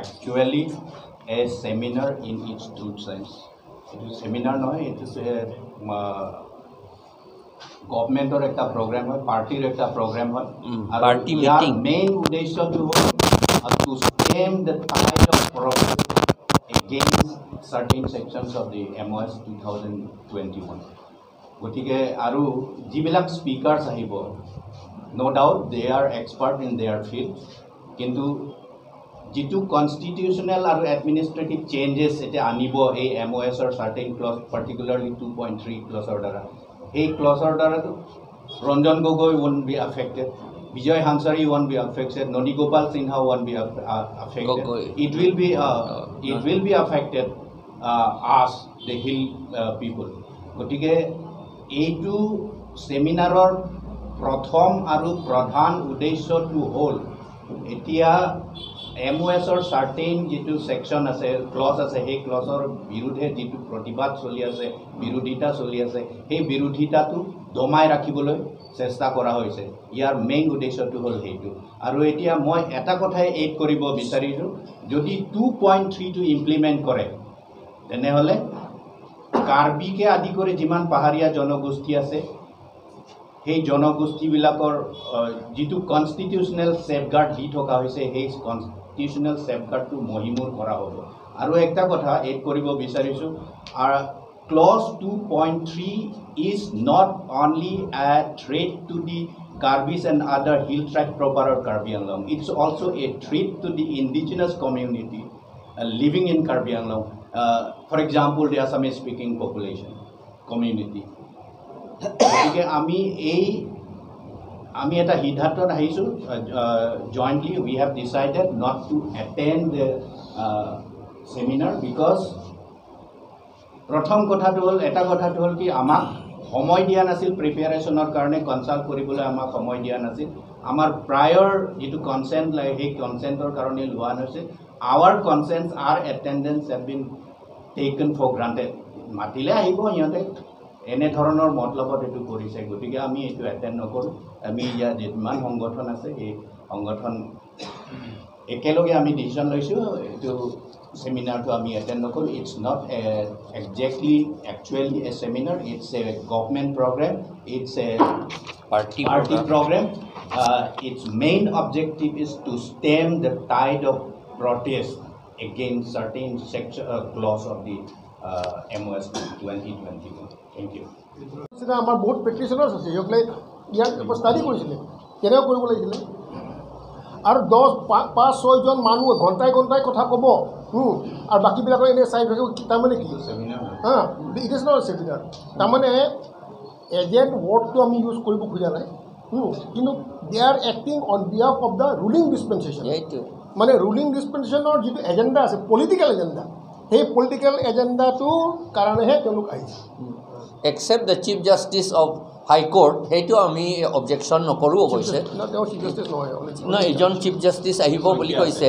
actually a seminar in its true sense. এইটো seminar নহয়, এইটো গভমেণ্টৰ এটা প্ৰগ্ৰেম হয়, পাৰ্টিৰ এটা প্ৰগ্ৰেম হয়। আৰু পাৰ্টি ইয়াৰ মিটিং। মেইন উদ্দেশ্যটো হ'ল to stem the tide of protest against certain sections of the MOS 2021. গতিকে আৰু যিবিলাক স্পীকাৰ্ছ আহিব, no doubt they are expert in their field, কিন্তু যিটো কনষ্টিটিউচনেল আৰু এডমিনিষ্ট্ৰেটিভ চেঞ্জেছ এতিয়া আনিব এই এম অ' এছৰ চাৰ্টেইন ক্লজ, পাৰ্টিকুলাৰলি 2.3 ক্লজৰ দ্বাৰা, সেই ক্লজৰ দ্বাৰাটো Ranjan Gogoi won't be affected, Vijay Hansaria won't be affected, Nani Gopal Sinha won't be affected. Gogoi. It will be affected us, the hill people. গতিকে এইটো ছেমিনাৰৰ প্ৰথম আৰু প্ৰধান উদ্দেশ্যটো হ'ল এতিয়া এম অ' এছৰ চাৰ্টেইন যিটো ছেকশ্যন আছে, ক্লজ আছে, সেই ক্লজৰ বিৰুদ্ধে যিটো প্ৰতিবাদ চলি আছে, বিৰোধিতা চলি আছে, সেই বিৰোধিতাটো দমাই ৰাখিবলৈ চেষ্টা কৰা হৈছে। ইয়াৰ মেইন উদ্দেশ্যটো হ'ল সেইটো। আৰু এতিয়া মই এটা কথাই এড কৰিব বিচাৰিছোঁ, যদি 2.3টো ইমপ্লিমেণ্ট কৰে, তেনেহ'লে কাৰ্বিকে আদি কৰি যিমান পাহাৰীয়া জনগোষ্ঠী আছে, সেই জনগোষ্ঠীবিলাকৰ যিটো কনষ্টিটিউচনেল ছেফগাৰ্ড দি থকা হৈছে, সেই কনষ্টিটিউচনেল ছেফগাৰ্ডটো মষিমূৰ কৰা হ'ব। আৰু একটা কথা এড কৰিব বিচাৰিছোঁ, clause 2.3 is not only a threat to the Karbis and other hill tribe proper of Karbi Anglong, it's also a threat to the indigenous community living in Karbi Anglong. For example, the Assamese speaking population community. গতিকে আমি এটা সিদ্ধান্তত আহিছোঁ, jointly we have decided not to attend the seminar, because প্ৰথম কথাটো হ'ল, এটা কথাটো হ'ল কি, আমাক সময় দিয়া নাছিল প্ৰিপেয়াৰেশ্যনৰ কাৰণে, কনচাল্ট কৰিবলৈ আমাক সময় দিয়া নাছিল। আমাৰ প্ৰায়ৰ যিটো কনচেণ্ট লাগে, সেই কনচেণ্টৰ কাৰণে লোৱা নাছিল। Our consent, our attendance have been taken for granted. মাতিলে আহিব সিহঁতে, এনেধৰণৰ মতলবত এইটো কৰিছে। গতিকে আমি এইটো এটেণ্ড নকৰোঁ। আমি ইয়াত যিমান সংগঠন আছে, সেই সংগঠন একেলগে আমি ডিচিশ্যন লৈছোঁ, এইটো ছেমিনাৰটো আমি এটেণ্ড নকৰোঁ। It's not exactly actually a seminar, it's a government program, it's a party party program. Its main objective is to stem the tide of protest against certain section, clause of the MOS 2021. Thank you. নিচিনা আমাৰ বহুত প্ৰেক্টিচনাৰ্ছ আছে, যিসকলে ইয়াক study কৰিছিলে কেনেকৈ কৰিব লাগিছিলে। আৰু 10, 5, 6জন মানুহ ঘণ্টাই ঘণ্টাই কথা ক'ব আৰু বাকীবিলাকৰ এনেই চাই থাকিব, তাৰমানে কি? হা, it is not seminar. তাৰমানে এজেণ্ট ৱৰ্ডটো আমি ইউজ কৰিব খোজা নাই, কিন্তু they are acting on behalf of the ruling dispensation. সেইটো। মানে ৰুলিং ডিছপেনচেশ্যনৰ যিটো এজেণ্ডা আছে, পলিটিকেল এজেণ্ডা, সেই পলিটিকেল এজেণ্ডাটোৰ কাৰণেহে তেওঁলোক আহিছে। Except the Chief Justice of High Court, সেইটো আমি অবজেকশ্যন নকৰোঁ অৱশ্যে। তেওঁ চিফ জাষ্টিছ নহয়। নহয়, এজন চিফ জাষ্টিছ আহিব বুলি কৈছে।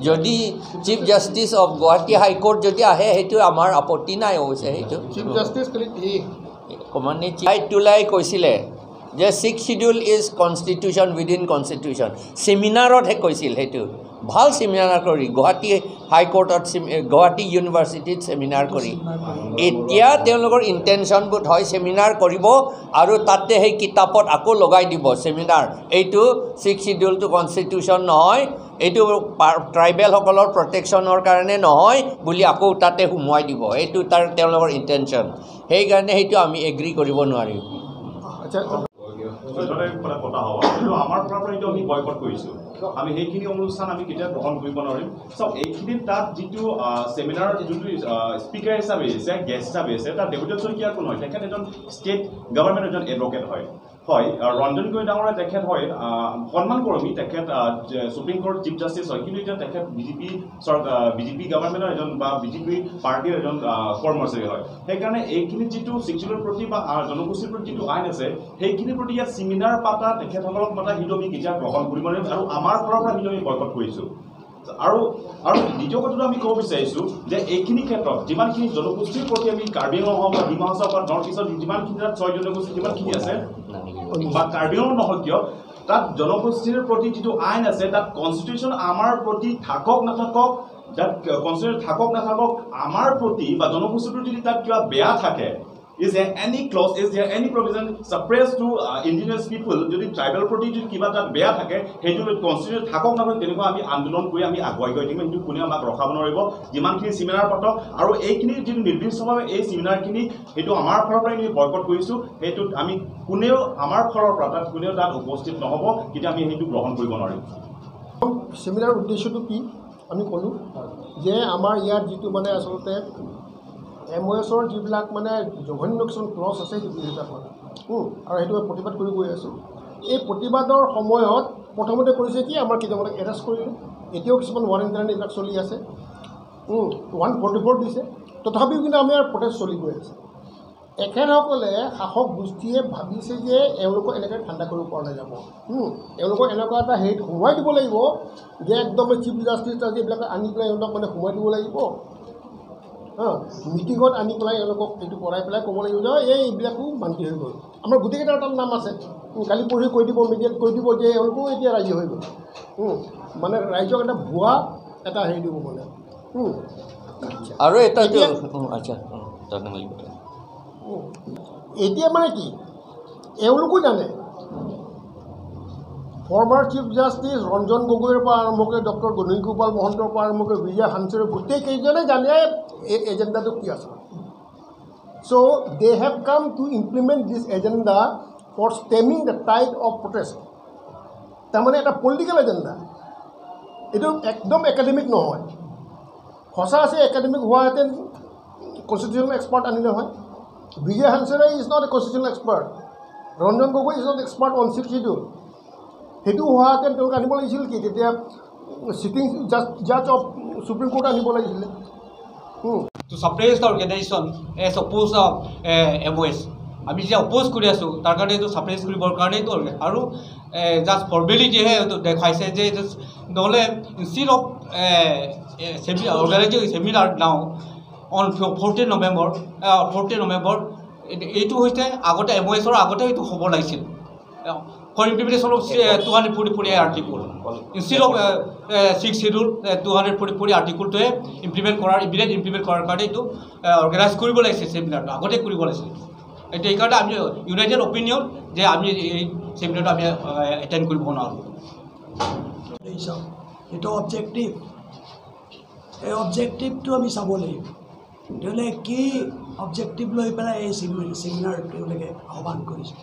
যদি Chief Justice of Guwahati High Court যদি আহে, সেইটো আমাৰ আপত্তি নাই অৱশ্যে সেইটো। চিফ জাষ্টিছ খালি এই কমান্ডি তোলাই কৈছিলে যে Sixth Schedule is constitution within constitution. ছেমিনাৰতহে কৈছিল সেইটো। ভাল ছেমিনাৰ কৰি গুৱাহাটী হাইকোৰ্টত, গুৱাহাটী ইউনিভাৰ্চিটিত ছেমিনাৰ কৰি এতিয়া তেওঁলোকৰ ইণ্টেনশ্যনবোৰ হয় ছেমিনাৰ কৰিব আৰু তাতে সেই কিতাপত আকৌ লগাই দিব ছেমিনাৰ, এইটো ছিক্স চিডিউলটো কনষ্টিটিউশ্যন নহয়, এইটো ট্ৰাইবেলসকলৰ প্ৰটেকশ্যনৰ কাৰণে নহয় বুলি আকৌ তাতে সোমোৱাই দিব। এইটো তাৰ তেওঁলোকৰ ইণ্টেনশ্যন। সেইকাৰণে সেইটো আমি এগ্ৰী কৰিব নোৱাৰিম। আচ্ছা। পতা হ'ব, কিন্তু আমাৰ ফালৰ পৰা এইটো আমি বয়কট কৰিছোঁ। আমি সেইখিনি অনুষ্ঠান আমি কেতিয়াও গ্ৰহণ কৰিব নোৱাৰিম। চাওক, এইখিনিত তাত যিটো ছেমিনাৰৰ যোনটো স্পীকাৰ হিচাপে আহিছে, গেষ্ট হিচাপে আহিছে, তাত দেৱজিৎ শইকীয়া কোন হয়? তেখেত এজন ষ্টেট গভৰ্ণমেণ্টৰ এজন এডভকেট হয়। হয়, ৰঞ্জন গগৈ ডাঙৰীয়া তেখেত হয়, সন্মান কৰোঁ আমি, তেখেত সুপ্ৰিম কোৰ্ট চিফ জাষ্টিছ হয়, কিন্তু এতিয়া তেখেত বিজেপি চৰকাৰ, বিজেপি গভৰ্ণমেণ্টৰ এজন বা বিজেপি পাৰ্টীৰ এজন কৰ্মচাৰী হয়। সেইকাৰণে এইখিনিত যিটো ছিক্স প্ৰতি বা জনগোষ্ঠীৰ প্ৰতি যিটো আইন আছে, সেইখিনিৰ প্ৰতি ইয়াত ছেমিনাৰ পাতা, তেখেতসকলক মাতা, সেইটো আমি কেতিয়াও গ্ৰহণ কৰিব নোৱাৰিম আৰু আমাৰ ফালৰ পৰা সেইটো আমি বয়কট কৰিছোঁ। আৰু দ্বিতীয় কথাটো আমি ক'ব বিচাৰিছোঁ যে এইখিনি ক্ষেত্ৰত যিমানখিনি জনগোষ্ঠীৰ প্ৰতি আমি কাৰ্বি আংলং হওক বা ডিমা হাছাও বা নৰ্থ ইষ্টত যিমানখিনি তাত ছয় জনগোষ্ঠী যিমানখিনি আছে বা কাৰ্বি আংলং নহওক কিয়, তাত জনগোষ্ঠীৰ প্ৰতি যিটো আইন আছে তাত কনষ্টিটিউশ্যন আমাৰ প্ৰতি থাকক নাথাকক, তাত কনষ্টিটিউশ্যন থাকক নাথাকক, আমাৰ প্ৰতি বা জনগোষ্ঠীৰ প্ৰতি যদি তাত কিবা বেয়া থাকে, is there any clause, is there any provision suppress to indigenous people, যদি ট্ৰাইবেল প্ৰতি যদি কিবা তাত বেয়া থাকে সেইটো কনষ্টিটিউশ্যন থাকক নাথাকক তেনেকুৱা আমি আন্দোলন কৰি আমি আগুৱাই গৈ থাকিম। সেইটো কোনেও আমাক ৰখাব নোৱাৰিব। যিমানখিনি চেমিনাৰ পাতক আৰু এইখিনি যিটো নিৰ্দিষ্টভাৱে এই চেমিনাৰখিনি সেইটো আমাৰ ফালৰ পৰাই আমি বয়কট কৰিছোঁ, সেইটোত আমি কোনেও আমাৰ ফালৰ পৰা তাত কোনেও তাত উপস্থিত নহ'ব, তেতিয়া আমি সেইটো গ্ৰহণ কৰিব নোৱাৰিম। চেমিনাৰৰ উদ্দেশ্যটো কি আমি ক'লোঁ যে আমাৰ ইয়াত যিটো মানে আচলতে এম অ' এছৰ যিবিলাক মানে জঘন্য কিছুমান ক্লজ আছে সেইটো বিৰোধিতা কৰা আৰু সেইটো প্ৰতিবাদ কৰি গৈ আছোঁ। এই প্ৰতিবাদৰ সময়ত প্ৰথমতে কৰিছে কি, আমাৰ কেইজনমানক এৰেষ্ট কৰিলে, এতিয়াও কিছুমান ৱাৰেণ্ট এইবিলাক চলি আছে, 144 দিছে, তথাপিও কিন্তু আমাৰ প্ৰটেষ্ট চলি গৈ আছে। এখেতসকলে শাসক গোষ্ঠীয়ে ভাবিছে যে এওঁলোকক এনেকৈ ঠাণ্ডা কৰিব পৰা নাযাব, এওঁলোকক এনেকুৱা এটা হেৰিত সোমোৱাই দিব লাগিব যে একদম চিফ জাষ্টিছ এইবিলাক আনি পেলাই এওঁলোকক মানে সোমোৱাই দিব লাগিব, মিটিঙত আনি পেলাই এওঁলোকক এইটো কৰাই পেলাই ক'ব লাগিব যে এইবিলাকো মান্তি হৈ গ'ল। আমাৰ গোটেইকেইটাৰ তাত নাম আছে, কালি পৰহি কৈ দিব, মিডিয়াত কৈ দিব যে এওঁলোকো এতিয়া ৰাজি হৈ গ'ল, মানে ৰাইজক এটা ভুৱা এটা হেৰি দিব মানে। আৰু এটা আচ্ছা এতিয়া মানে কি এওঁলোকো জানে, ফৰ্মাৰ চিফ জাষ্টিছ ৰঞ্জন গগৈৰ পৰা আৰম্ভ কৰি ডক্টৰ গণেশ গোপাল মহন্তৰ পৰা আৰম্ভ কৰি বিজয় হানচেৰ গোটেইকেইজনে জানে এই এজেণ্ডাটো কি আছে। So they have come to implement this agenda for stemming the tide of protest. তাৰমানে এটা পলিটিকেল এজেণ্ডা, এইটো একদম একাডেমিক নহয়। সঁচা আছে একাডেমিক হোৱাহেঁতেন কনষ্টিটিউশ্যনেল এক্সপাৰ্ট আনিলে হয়। Vijay Hansare is not a constitutional expert, Ranjan Gogoi is not expert on Sixth Schedule. সেইটো হোৱাহেঁতেন তেওঁলোক আনিব লাগিছিল কি, তেতিয়া চিটিং জাজ অফ সুপ্ৰিম কোৰ্ট আনিব লাগিছিলে। To suppress the organization as oppose of MOS. আমি যে অপ'জ কৰি আছোঁ তাৰ কাৰণে এইটো ছাপ্ৰেছ কৰিবৰ কাৰণে এইটো আৰু জাষ্ট ফৰ্মেলিটিহে এইটো দেখুৱাইছে যে এইটো নহ'লে instead of organizing seminar now on 14 November এইটো হৈছে আগতে এম অ' এছৰ আগতে এইটো হ'ব লাগিছিল for implementation of 244 article instead of Sixth Schedule, 244 আৰ্টিকুলটোৱে implement কৰাৰ, ইমিডিয়েট ইমপ্লিমেণ্ট কৰাৰ কাৰণে এইটো অৰ্গেনাইজ কৰিব লাগিছিল, চেমিনাৰটো আগতে কৰিব লাগিছিল। এতিয়া সেইকাৰণে আমি ইউনাইটেড অপিনিয়ন যে আমি এই চেমিনাৰটো আমি এটেণ্ড কৰিব নোৱাৰোঁ। যিটো অবজেক্টিভ, এই অবজেক্টিভটো আমি চাব লাগিব। তেওঁলোকে কি অবজেক্টিভ লৈ পেলাই এই চেমিনাৰ তেওঁলোকে আহ্বান কৰিছে,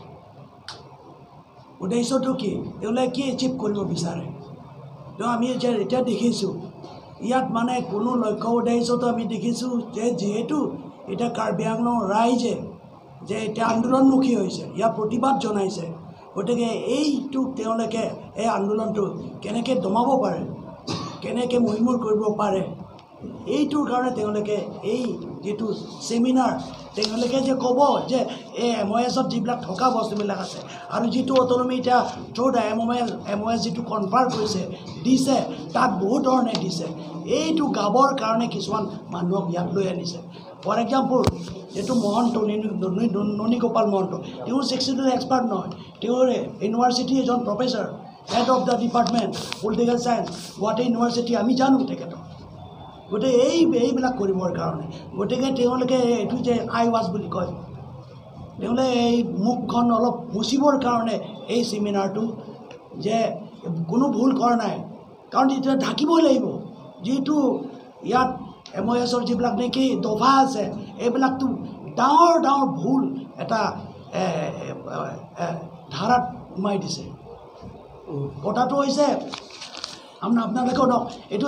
উদ্দেশ্যটো কি, তেওঁলোকে কি এচিভ কৰিব বিচাৰে। তো আমি এতিয়া দেখিছোঁ ইয়াত মানে কোনো লক্ষ্য উদ্দেশ্যটো আমি দেখিছোঁ যে যিহেতু এতিয়া কাৰ্বি আংলং ৰাইজে যে এতিয়া আন্দোলনমুখী হৈছে, ইয়াৰ প্ৰতিবাদ জনাইছে, গতিকে এইটো তেওঁলোকে এই আন্দোলনটো কেনেকৈ দমাব পাৰে, কেনেকৈ মষিমূৰ কৰিব পাৰে, এইটোৰ কাৰণে তেওঁলোকে এই যিটো চেমিনাৰ, তেওঁলোকে যে ক'ব যে এই এম অ' এছত যিবিলাক থকা বস্তুবিলাক আছে আৰু যিটো অট'নমি এতিয়া through the M O S যিটো কনফাৰ্ম কৰিছে দিছে, তাত বহুত ধৰণে দিছে, এইটো গাবৰ কাৰণে কিছুমান মানুহক ইয়াত লৈ আনিছে। ফৰ এক্সাম্পল যিটো মহন্ত, ননীগোপাল মহন্ত, তেওঁ ছিক্স চিডিউল এক্সপাৰ্ট নহয়, তেওঁৰ ইউনিভাৰ্চিটিৰ এজন professor, head of the department political science, Guwahati University, আমি জানো তেখেতক। গতিকে এইবিলাক কৰিবৰ কাৰণে গতিকে তেওঁলোকে এইটো যে আই ৱাছ বুলি কয়, তেওঁলোকে এই মুখখন অলপ মুচিবৰ কাৰণে এই চেমিনাৰটো যে কোনো ভুল কৰা নাই, কাৰণ এতিয়া ঢাকিবই লাগিব। যিটো ইয়াত এম অ' এছৰ যিবিলাক নেকি দফা আছে, এইবিলাকতো ডাঙৰ ডাঙৰ ভুল এটা ধাৰাত সোমাই দিছে। কথাটো হৈছে আপোনালোকেও এইটো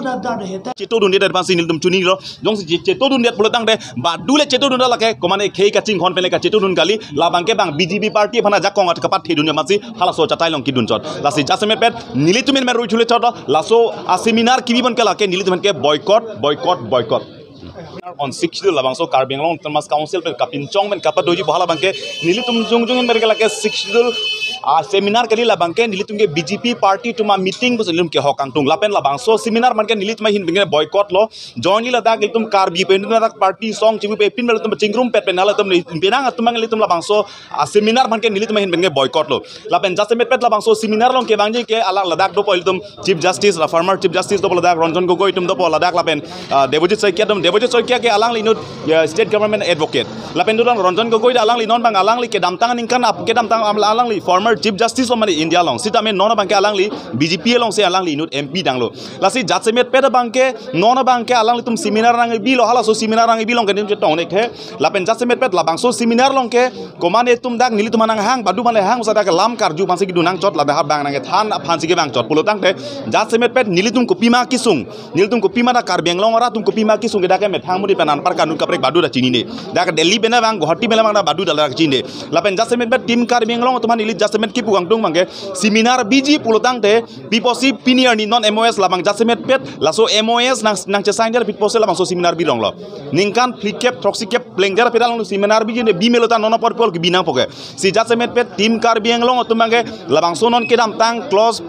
Cheto dun dia advance nil tum chuni ro jong si cheto dun dia pulotang de ba dule cheto dun la ke komane khei ka ching khon pele ka cheto dun gali la bang ke bang BJP party phana jak kong at kapat the dun masi hala so chatai long ki dun chot lasi jasame pet nili tumen mer rui thule chot laso a seminar kibi bon ke la ke nili tumen ke boycott, boycott, boycott. On six schedule labang so Karbi Anglong Autonomous Council pe kapinchong men kapadoji bohala bangke nili tum jung jung merke lake six schedule seminar kali labang ke nili tum ke BJP party tuma meeting bus nili tum ke hokang tung lapen labang so seminar man ke nili tum hin bingke boycott lo join li ladak tum Karbi pe tum ladak party song chibu pe pin tum chingrum pet pe nala tum benang tum nili tum labang so seminar man ke nili tum hin bingke boycott lo lapen just met pet labang so seminar long ke bangji ke alak ladak do pol tum chief justice la former chief justice do ladak Ranjan Gogoi tum do ladak lapen Devojit Saikia tum Devojit Saikia ke alang li state government advocate lapen do Ranjan Gogoi alang li non bang alang li ke damtang ningkan ap ke damtang alang li former chief justice of India long sita me non bang ke alang li BJP long se alang li inut MP danglo lasi jatsemet pet bang ke non bang ke alang li tum seminar rang bi lo hala so seminar rang bi long ke nim che tong nek the lapen jatsemet pet labang so seminar long ke komane tum dak nili tum nang hang badu male hang usada ke lam karju bang se ki dunang chot la bang nang ke than phan si ke bang chot pulotang te jatsemet pet nili tum kopima kisung nili tum kopima da Karbi Anglong ora tum kopima kisung ke da ke methang muri penan par kanun kaprek badu da chini ne da ke Delhi bena bang Guwahati bena bang da badu da la chini ne lapen jatsemet pet team Karbi Anglong tuman nili jatsemet ki pugang tung bangke seminar biji pulotang te piposi piniar ni non MOS labang jatsemet pet laso MOS nang nang che sign der pitpose labang so seminar bi rong lo ningkan flikep toxicep plengger pedal long seminar biji ne bi melota non por pol ki binang poke si jatsemet pet team Karbi Anglong tumange labang so non kedam tang close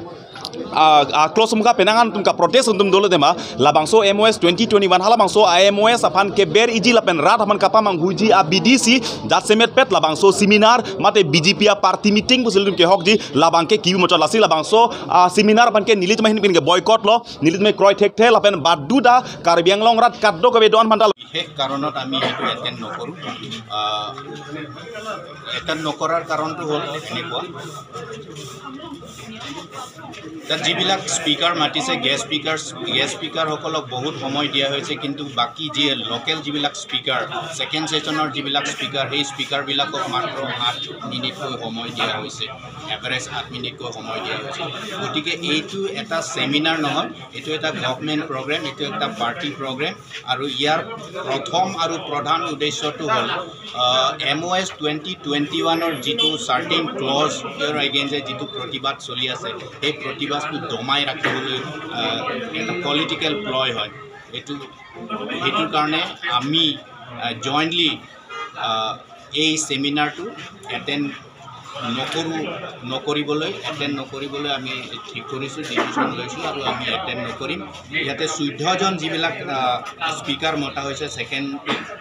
close muka penangan tum ka protest untum dolo dema labang so MOS 2021 hala bang so IMOS afan ke ber iji lapen rat apan kapa mang huji a BDC jatsemet pet labang so seminar mate BJP a party meeting busil tum ke hok ji labang ke kiu mocha lasi labang so seminar apan ke nilit mahin pin ke boycott lo nilit me kroi thek the lapen badu da Karbi Anglong rat kaddo ke don mandal বিশেষ কাৰণত আমি এইটো attend নকৰোঁ। Attend নকৰাৰ কাৰণটো হ'ল এনেকুৱা, তাত যিবিলাক স্পীকাৰ মাতিছে গেষ্ট স্পীকাৰসকলক বহুত সময় দিয়া হৈছে, কিন্তু বাকী যি লোকেল যিবিলাক স্পীকাৰ ছেকেণ্ড ছেশ্যনৰ যিবিলাক স্পীকাৰ সেই স্পীকাৰবিলাকক মাত্ৰ 8 মিনিটকৈ সময় দিয়া হৈছে, এভাৰেজ 8 মিনিটকৈ সময় দিয়া হৈছে। গতিকে এইটো এটা ছেমিনাৰ নহয়, এইটো এটা গভমেণ্ট প্ৰগ্ৰেম, এইটো এটা পাৰ্টি প্ৰগ্ৰেম। আৰু ইয়াৰ প্ৰথম আৰু প্ৰধান উদ্দেশ্যটো হ'ল MOS 2021ৰ যিটো চাৰ্টিন ক্লজ ইয়াৰ এগেইনষ্টে যিটো প্ৰতিবাদ চলি আছে সেই প্ৰতিবাদটো দমাই ৰাখিবলৈ এটা পলিটিকেল প্লয় হয়। সেইটোৰ কাৰণে আমি জইণ্টলি এই ছেমিনাৰটো এটেণ্ড নকৰিবলৈ আমি ঠিক কৰিছোঁ, ডিচিশ্যন লৈছোঁ আৰু আমি এটেণ্ড নকৰিম। ইয়াতে 14জন যিবিলাক স্পীকাৰ মতা হৈছে ছেকেণ্ড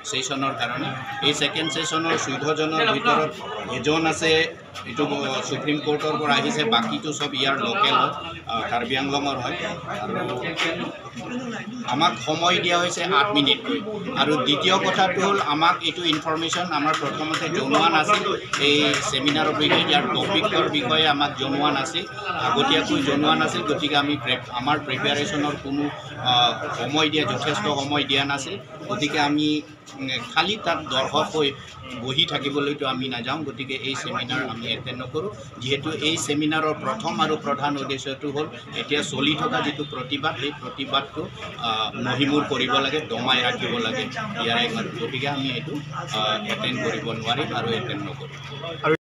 ছেশ্যনৰ কাৰণে, এই ছেকেণ্ড ছেশ্যনৰ 14জনৰ ভিতৰত এজন আছে এইটো সুপ্ৰিম কোৰ্টৰ পৰা আহিছে, বাকীটো চব ইয়াৰ লোকেল হয়, কাৰ্বি আংলঙৰ হয়। আৰু আমাক সময় দিয়া হৈছে 8 মিনিটকৈ। আৰু দ্বিতীয় কথাটো হ'ল আমাক এইটো ইনফৰ্মেশ্যন আমাৰ প্ৰথমতে জনোৱা নাছিল, এই ছেমিনাৰৰ বিষয়ে ইয়াৰ টপিকৰ বিষয়ে আমাক জনোৱা নাছিল, আগতীয়াকৈ জনোৱা নাছিল। গতিকে আমি আমাৰ প্ৰিপেয়াৰেশ্যনৰ কোনো সময় দিয়া যথেষ্ট সময় দিয়া নাছিল। গতিকে আমি খালী তাত দৰ্শক হৈ বহি থাকিবলৈতো আমি নাযাওঁ। গতিকে এই ছেমিনাৰ আমি এটেণ্ড নকৰোঁ, যিহেতু এই ছেমিনাৰৰ প্ৰথম আৰু প্ৰধান উদ্দেশ্যটো হ'ল এতিয়া চলি থকা যিটো প্ৰতিবাদ, সেই প্ৰতিবাদটো মহিমূৰ কৰিব লাগে, দমাই ৰাখিব লাগে ইয়াৰে। গতিকে আমি এইটো এটেণ্ড কৰিব নোৱাৰিম আৰু এটেণ্ড নকৰোঁ।